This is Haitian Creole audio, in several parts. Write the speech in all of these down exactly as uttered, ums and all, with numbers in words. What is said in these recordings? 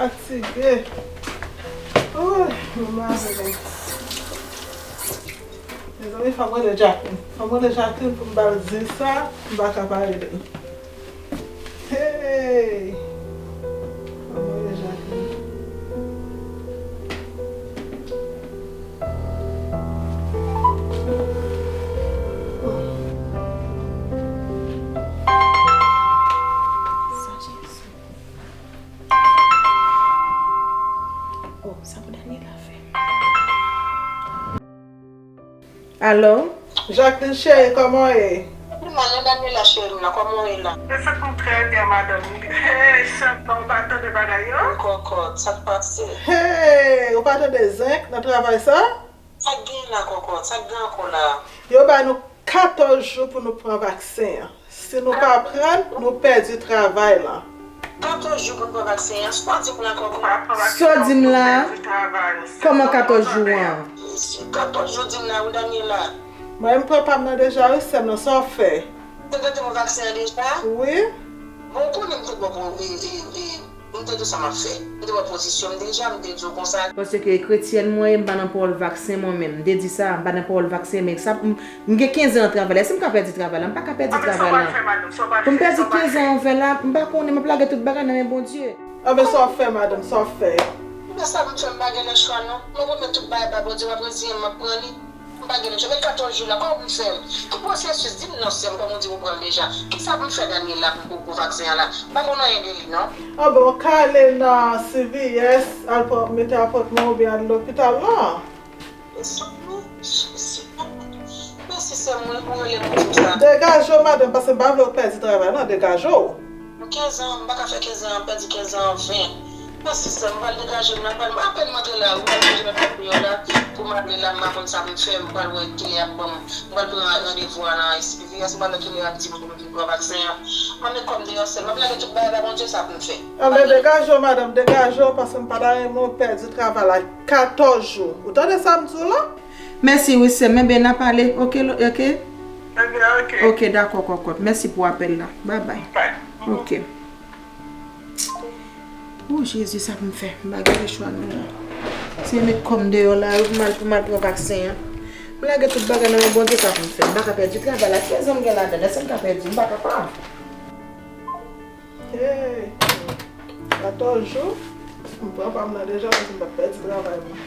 Fatige. Ooh, mwen malad. Mezanmi, fò m rele Jacqueline. Fò m rele Jacqueline pou m ba l di sa, m pa ka pa rele l. Hey! Fò m rele Jacqueline. Oh, sa pou Daniela fè. Alo? Jacqueline cheri, kòman w ye? Pi mal non, Daniela cheri m nan, kòman w ye la? Mwen santi m trè byen, madanm. Hey, chantan, ou pa tande bagay yo? Kòkòt, sa k pase? Hey, ou pa tande zenk nan travay sa? Sa k gen la, Kòkòt? Sa k gen ankò la? Yo ba nou katòz jou pou nou pran vaksen an. Si nou pa pran l, nou pèdi travay lan. Katòz jou pou n pran vaksen an? Sa w ap di m la, Kòkòt? Sa w di m la? Kòman katòz jou an? Katòz jou di m la wi, Daniela. Mwen, m pran pa m nan deja wi, sè m nan, sa w fè? Te tante pran vaksen an deja? Wi. Bon, ou konnen m te ba w, e, e, e, m te di w sa m ap fè. M te ba w pozisyon m deja, m te di w konsa. Paske kretyèn mwen ye, m pa nan pawòl vaksen mwen menm. M te di sa, m pa nan pawòl vaksen, men sa, m, m gen kenz an nan travay la. Èske m ka pèdi travay la? M pa ka pèdi travay la. Pou m pèdi kenz an anvè la, m pa konnen, m ap lage tout bagay nan men Bondye. Anben, sa w ap fè, madanm, sa w ap fè? Ebyen, sa pou m fè, m pa gen lòt chwa, non. Mwen remèt tout bagay ba Bondye, m ap reziyen m, m ap pran li. M pa gen lòt chwa. Men katòz jou la, kòman pou m fè l? Ki pwosesis? Di m non, sè m, kòman w di w pran l deja? Kisa pou m fè, Daniela, pou, pou, pou vaksen an la? M pa konn anyen de li, non. Anben, w ka ale nan C V S, al pran, mete apwentman oubyen al lopital la. Mèsi, sè m, wi, pou rele m pou di m sa. Degaje w, madanm, paske m pa vle w pèdi travay lan, degaje w. Kenz an, m pa ka fè kenz an, pèdi kenz an anfen. Mèsi, sè m, m pral degaje m nan, m pral, apèn m antre la, m pral degaje nan pòt deyò la, pou m ale la, m pa konn sa pou m fè, m pral wè kilè y ap ban m, m pral pran randevou a nan S P V S, m pral wè kilè y ap di m pou m vin pran vaksen an. Mwen met kò m deyò, sè m, m ap lage tout bagay ba Bondye, sa pou m fè. Anben, degaje w, madanm, degaje w, paske m pa ta renmen w pèdi travay la. Katòz jou. Ou tande sa m di w la? Mèsi wi, sè m. Enben, n a pale. Oke, lo-, oke? Enben, oke. Oke, dakò, kòkòt. Mèsi pou apèl la. Babay. Oke. O Jezi, sa pou m fè? M pa gen lechwa, non. Se met kò m deyò la, wi, pou m al, pou m al pran vaksen an. M lage tout bagay nan men Bondye, sa pou m fè? M pa ka pèdi travay la. Kenz an m gen ladan l. Èske m ka pèdi? M pa kapab. Hey, katòz jou, m pran pa m nan deja, paske m pa pèdi travay mwen.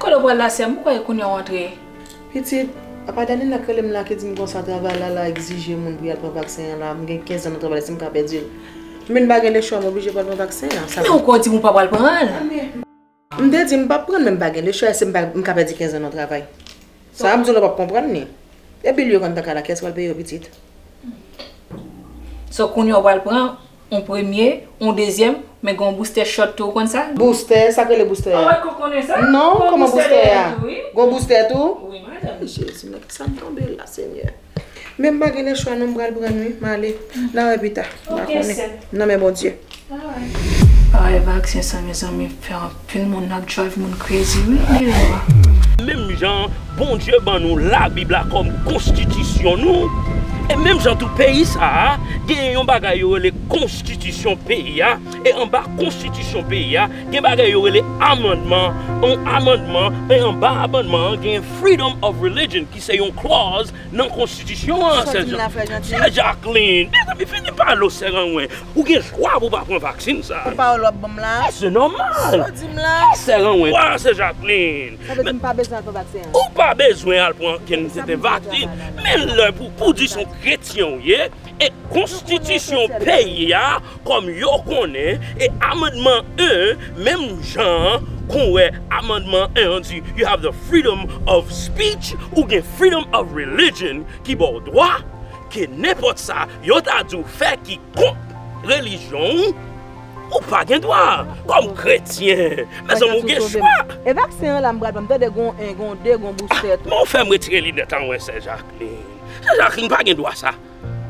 Kote w pral la, sè m? Poukò e kounye a w antre? Pitit, apa Daniela k rele m la ki di m konsa travay la, la egzije moun pou y al pran vaksen an la. M gen kenz an nan travay la, si m ka pèdi l. Men m pa gen lechwa, m oblije pral pran vaksen an. Sa men ou kwè w di m ou pa pral pran l? M te di m p ap pran l, men m pa gen lechwa, èske m pa, m ka pèdi kenz an nan travay? Sa a m di w la, w p ap konprann li. Epi l yo konn tanka la, kiyès k pral peye yo pitit? So, kounye a w pral pran yon premye, yon dezyèm, men gen yon booster shot tou, ou konn sa? Booster, sa k rele booster a? Ou konnen sa? Non, kòman booster a? Gen yon booster tou? Wi, madanm. Jezi, nan kisa m tonbe la, Senyè? Men m pa gen lechwa non, m pral pran l wi, m ale. N a wè pita. M pa konnen. Nan men Bondye. Bagay vaksen sa, mezanmi, fè anpil moun ap drive moun crazy wi deyò a. Menm jan Bondye ban nou Labib la kòm konstitisyon nou, e menm jan tou peyi sa a, gen yon bagay yo rele konstitisyon peyi a, e anba konstitisyon peyi a, gen bagay yo rele amannman, yon amannman, e anba amannman an, gen freedom of religion, ki se yon clause nan konstitisyon an, sè Jacqueline. Mezanmi, fini pale w, sè Ranwen. Ou gen chwa pou w pa pran vaksen sa. Pou pawòl w ap ban m la? E se nòmal. Sa w di m la? E sè Ranwen. Wa, sè Jacqueline. Sa vle di m pa bezwen al pran vaksen an? Ou pa bezwen al pran okenn tenten vaksen. Men lè pou, pou di se yon kretyen w ye, e konstitisyon peyi a, kòm yo konnen, e amannman en, menm jan an, kon wè amannman en an di, you have the freedom of speech, ou gen freedom of religion, ki ba w dwa, ke nenpòt sa yo ta di w fè ki kont relijyon w, ou pa gen dwa, kòm kretyen. Mezanmi, ou gen chwa. E vaksen an la m pral pran, m tande gon en, gon de, gon booster tou. Men w fè m retire linèt an wè, sè Jacqueline. Sè Jacqueline pa gen dwa sa.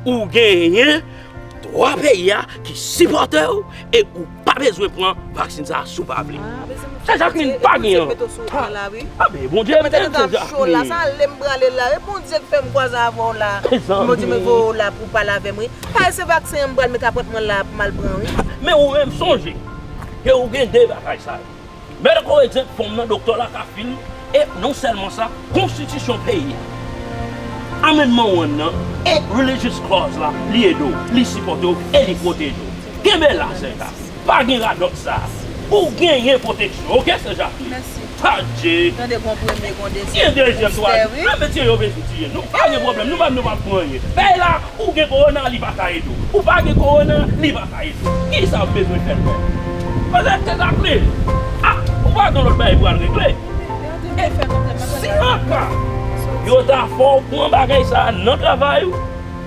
Ou genyen wa peyi a ki sipòte w e ou pa bezwen pran vaksin sa a si w pa vle. Ah, mezanmi, Sè Jacqueline pa gen an. Mete w sou wout mwen la, wi. Ah, men Bondye menm, Sè Jacqueline. Sa lè m prale la, e Bondye k fè m kwaze avè w la. Mezanmi. Bondye mwen voye w la pou w pale avè m, wi. Paske se vaksen an m pral met apwentman la pou m al pran, wi. Men ou menm sonje ke ou gen de bagay sa yo. Mete kou egzanp fòm nan doktè la ka fil, e non sèlman sa, konstitisyon peyi a, amendman one nan, e religious clause la, li ede w, li sipòte w, e li pwoteje w. Kenbe la, Sè Jacques. Pa gen radòt sa. Ou genyen pwoteksyon, oke, Sè Jacques? Mèsi. Adje. Tande gon premye, gon dezyèm. Gen dezyèm, twazyèm. Booster, wi. Mete yo bezwen tiye nou. Pa gen pwoblèm, nou pa, nou pa pran anyen. Bay la, ou gen kowona, li pa ka ede w. Ou pa gen kowona, li pa ka ede w. Kisa w bezwen fè l fè? Pase tèt ak li. Ah, ou pa gen lòt bagay pou al regle. Si anka yo ta fè w pran bagay sa a nan travay ou,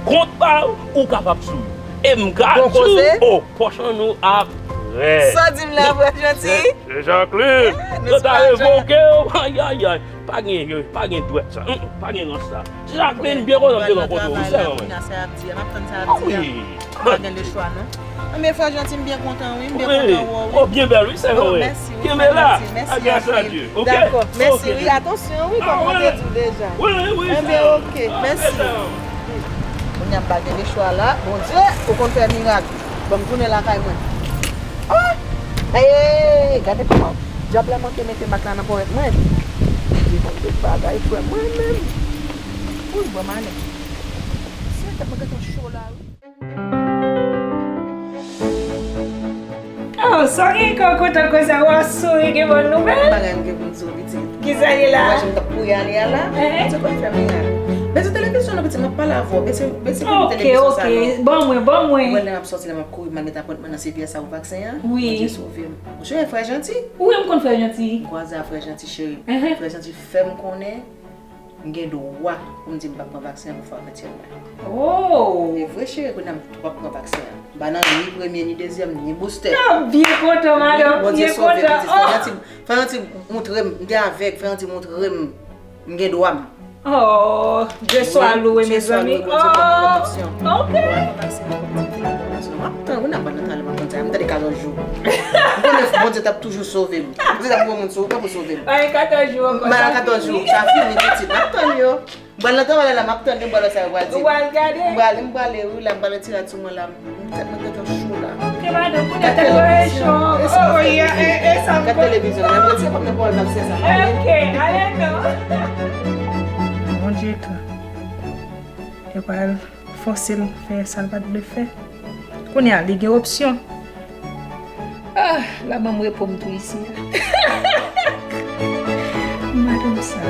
kont pa w, ou kapab sou yo. E m ka di w, o, pòch an nou ap rèd. Sa di m la, vrè janti. Sè Jacqueline, yo ta revoke w. Ayayay. Pa gen, pa gen dwèt sa. Mm, mm, pa gen rans sa. Jacqueline, byen kontan m te rankontre w, wi, sè mwen. Sa y ap di a, m ap tann sa y ap di a. Wi. M pa gen lechwa, non. Anben, frè Janti, m byen kontan, wi, m byen kontan wè w, wi. Oh, byen bèl, wi, sè mwen. Kenbe la. Mèsi, mèsi anpil. Dakò, mèsi, wi, atansyon, wi, kòm mwen te di w deja. Wi, wi, wi. Anben, oke, mèsi. Kounye a m pa gen lechwa la. Bondye, ou konn fè mirak. Ban m tounen lakay mwen. Ah! Hey, gade kòman dyab la manke mete mak la nan ponyèt mwen. Di bon, tout bagay frè mwen menm. Wi, bon, m ale. Se tèt mwen gentan cho la, wi. Oh, sa gen kò kontan konsa, w ap souri, gen bòn nouvèl? Bagay m gen pou m di w, pitit. Kisa ye la? Ou wè jan m t ap kouri ale a la? Ehe. Bondye konn fè mirak. Bese televizyon nan, pitit, m ap pale avè w. Bese, bese volume televizyon sa non. Ok, ok. Ban mwen, ban mwen. Ou wè lè m ap sòti la, m ap kouri, m al met apwentman nan C V S la pou vaksen an. Wi. Bondye sove m. Ou sonje frè Janti? Wi, m konn frè Janti. M kwaze a frè Janti, cheri. Ehe. Frè Janti fè m konnen m gen dwa pou m di m p ap pran vaksen an pou fè w mèt fè mal. Oh! E vre, cheri, kounye a m tou p ap pran vaksen an. M pa nan ni premye, ni dezyèm, ni boustè. N ap byen kontan, madanm. Bondye sove m, pitit. Frè Janti, frè Janti montre m, m te avèg, frè Janti montre m, m gen dwa m. Oh, Dye swa louwe, mezanmi. Dye swa louwe, Bondye ban mwen pwoteksyon. Oh, ok. Mwen pa pase nan kòm ti fi nan fondasyon. M ap tann, wi, n ap pale nan talè, m ap tann sa. M tande katòz jou. M konnen Bondye t ap toujou sove m. Bondye t ap voye moun sou, pou sove m. Ay, katòz jou ankò, sa fini. Katòz jou, sa fini, pitit. M ap tann yo. M pral nan travay la, m ap tann yo, m pral wè sa yo pral di. Ou pral gade? M pral, m prale, wi, la, m pral retire sou mwen la. M tèt mwen gentan cho la. Ke madanm, pou tèt mwen cho. Oh, oh, yeah, eh, eh, sa m konn. Gad televizyon, men mwen se pa nan pawòl m ap se sa. Eh, ok, ale non. Bondye tou. Yo pral fòse l fè sa l pa t vle fè. Kounye a, li gen opsyon. Ah, la ban m repo m tou isi a. Madanm sa.